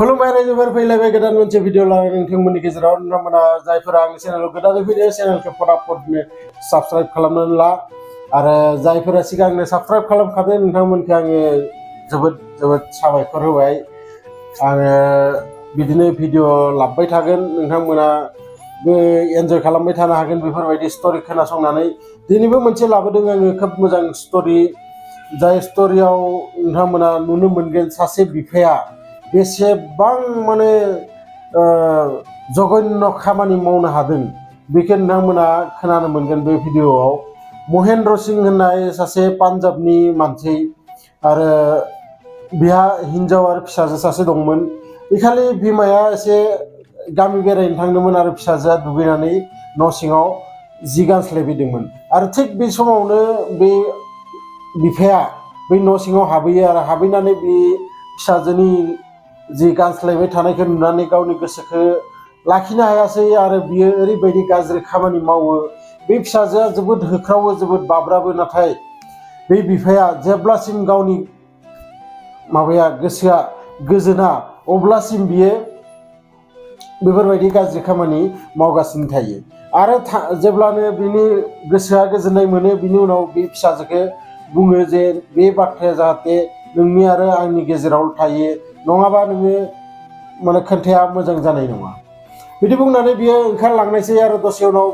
खुलुमबाय रायजोफोर फैलायबाय गोदान मोनसे भिडिअ लानानै नोंथांमोननि गेजेराव नोंथांमोना जायफोरा आंनि चेनेलाव गोदानै फैदो चेनेलखौ फटाफटनो साबस्क्राइब खालामनानै ला आरो जायफोरा सिगांनो साबस्क्राइब खालामखादों नोंथांमोनखौ आङो जोबोद साबायखर होबाय। आङो बिदिनो भिडिअ लाबोबाय थागोन, नोंथांमोनाबो एन्जय खालामबाय थानो हागोन बेफोरबायदि स्ट'रि खोनासंनानै। दिनैबो मोनसे लाबोदों आङो खोब मोजां स्ट'रि, जाय स्ट'रियाव नोंथांमोना नुनो मोनगोन सासे बिफाया बेसेबां माने जघन्य खामानि मावनो हादों बेखौ नोंथांमोना खोनानो मोनगोन बे भिडिअआव। महेन्द्र सिं होननाय सासे पान्जाबनि मानसि आरो बिहा हिन्जाव आरो फिसाजो सासे दंमोन। इखालि बिमाया एसे गामि बेरायनो थांदोंमोन आरो फिसाजोआ दुगैनानै न' सिङाव जि गानस्लायफैदोंमोन आरो थिग बे समावनो बे बिफाया बै न' सिङाव हाबहैयो आरो हाबहैनानै बे फिसाजोनि जि गानस्लायबाय थानायखौ नुनानै गावनि गोसोखौ लाखिनो हायासै आरो बियो ओरैबायदि गाज्रि खामानि मावो। बे फिसाजोआ जोबोद होख्रावो, जोबोद बाब्राबो, नाथाय बे बिफाया जेब्लासिम गावनि गोसोआ गोजोना अब्लासिम बियो बेफोरबायदि गाज्रि खामानि मावगासिनो थायो आरो जेब्लानो बिनि गोसोआ गोजोननाय मोनो बिनि उनाव बे फिसाजोखौ बुङो जे बे बाथ्राया जाहाथे नोंनि आरो आंनि गेजेराव थायो, नङाबा नोङो माने खोन्थाया मोजां जानाय नङा। बिदि बुंनानै बियो ओंखारलांनायसै आरो दसे उनाव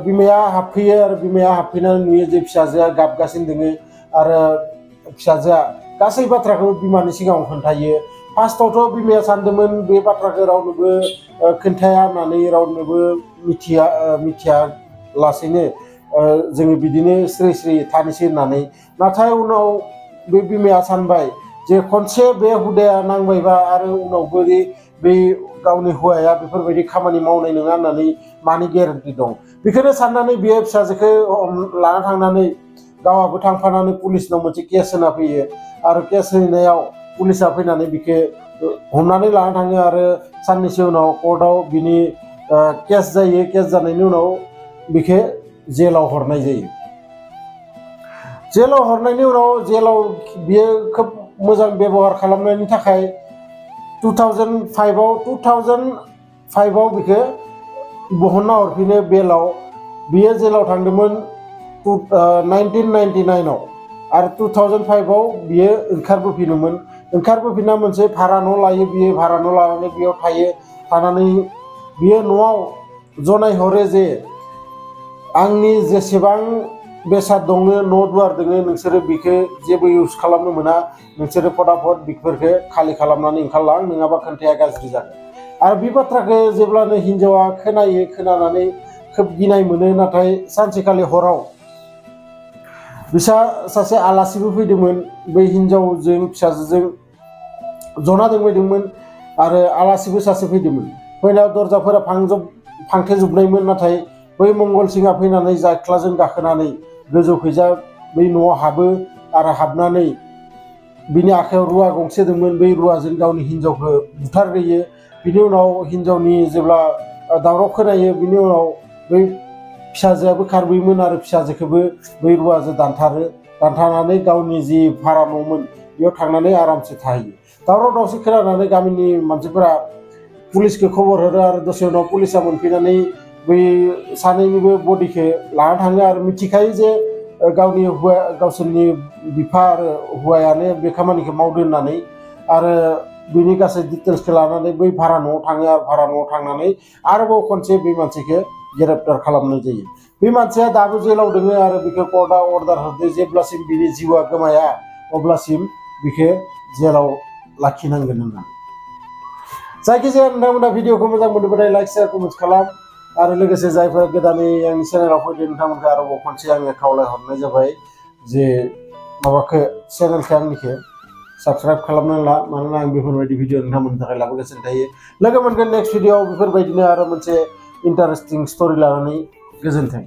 बिमाया हाबफैयो आरो बिमाया हाबफैनानै नुयो जे फिसाजोआ गाबगासिनो दोङो आरो फिसाजोआ गासै बाथ्राखौ बिमानि सिगाङाव खोन्थायो। फार्स्टआवथ' बिमाया सानदोंमोन बे बाथ्राखौ रावनोबो खोन्थाया होननानै, रावनोबो मिथिया लासैनो जोङो बिदिनो स्रि स्रि थानोसै होननानै। नाथाय उनाव बे बिमाया सानबाय जे खनसे बे हुदाया नांबायबा आरो उनावबो बे गावनि हौवाया बेफोरबायदि खामानि मावनाय नङा होननानै मानि गेरेन्टि दं। बेखौनो साननानै बियो फिसाजोखौ लाना थांनानै गावहाबो थांफानानै पुलिसनाव मोनसे केस होना फैयो आरो केस हैनायाव पुलिसा फैनानै बिखौ हमनानै लाना थाङो आरो साननैसो उनाव कर्टआव बिनि केस जायो। केस जानायनि उनाव बिखौ जेलाव हरनाय जायो। जेलाव हरनायनि उनाव जेलाव बियो खोब मोजां बेबहार खालामनायनि थाखाय 2005आव बिखौ बहनना हरफिनो बेलाव। बियो जेलाव थांदोंमोन 1999आव आरो 2005आव बियो ओंखारबोफिनना मोनसे भारा न' लायो। बियो भारा न' लानानै बेयाव थायो। थानानै बियो न'आव जनायहरो जे आंनि जेसेबां बेसाद दङ, न' दुवार दङ, नोंसोरो बेखौ जेबो इउज खालामनो मोना, नोंसोरो फटाफट बेफोरखौ खालि खालामनानै ओंखारलां, नङाबा खोन्थाया गाज्रि जागोन। आरो बे बाथ्राखौ जेब्लानो हिन्जावा खोनायो, खोनानानै खोब गिनाय मोनो। नाथाय सानसेखालि हराव बिसा सासे आलासिबो फैदोंमोन, बै हिन्जावजों फिसाजोजों जना दोंबायदोंमोन आरो आलासिबो सासे फैदोंमोन। फैनायाव दरजाफोरा फांथेजोबनायमोन, नाथाय बै मंगलसिंहा फैनानै जाख्लाजों गाखोनानै गोजौखैजा बै न'आव हाबो आरो हाबनानै बिनि आखायाव रुवा गंसे दंमोन, बै रुवाजों गावनि हिन्जावखौ बुथारहैयो। बिनि उनाव हिन्जावनि जेब्ला दावराव खोनायो बिनि उनाव बै फिसाजोआबो खारबोयोमोन आरो फिसाजोखौबो बै रुवाजों दानथारनानै गावनि जि भारा न'मोन बेयाव थांनानै आरामसे थाहैयो। दावराव दावसि खोनानानै गामिनि मानसिफोरा पुलिसखौ खबर हरो आरो दसे उनाव पुलिसा मोनफैनानै बै सानैनिबो बडिखौ लाना थाङो आरो मिथिखायो जे गावसोरनि बिफा आरो हौवायानो बे खामानिखौ मावदो होननानै। आरो बिनि गासै डिटेल्सखौ लानानै बै भारा न'आव थाङो आरो भारा न'आव थांनानै आरोबाव खनसे बे मानसिखौ ग्रेप्टार खालामनाय जायो। बे मानसिया दाबो जेलाव दङ आरो बेखौ कर्टआ अर्डार होदो जेब्लासिम बिनि जिउआ गोमाया अब्लासिम बिखौ जेलाव लाखिनांगोन होननानै। जायखिजाया नोंथांमोना भिडिअखौ मोजां मोनोब्लाथाय लाइक, शेयार, कमेन्ट खालाम आरो लोगोसे जायफोरा गोदानै आंनि चेनेलाव फैदों नोंथांमोनखौ आरोबाव खनसे आङो खावलायहरनाय जाबाय जे चेनेलखौ आंनिखौ साबस्क्राइब खालामनानै ला, मानोना आं बेफोरबायदि भिडिअ नोंथांमोननि थाखाय लाबोगासिनो थायो। लोगो मोनगोन नेक्स्ट भिडिअआव बेफोरबायदिनो आरो मोनसे इन्टारेस्टिं स्ट'रि लानानै। गोजोन्थों।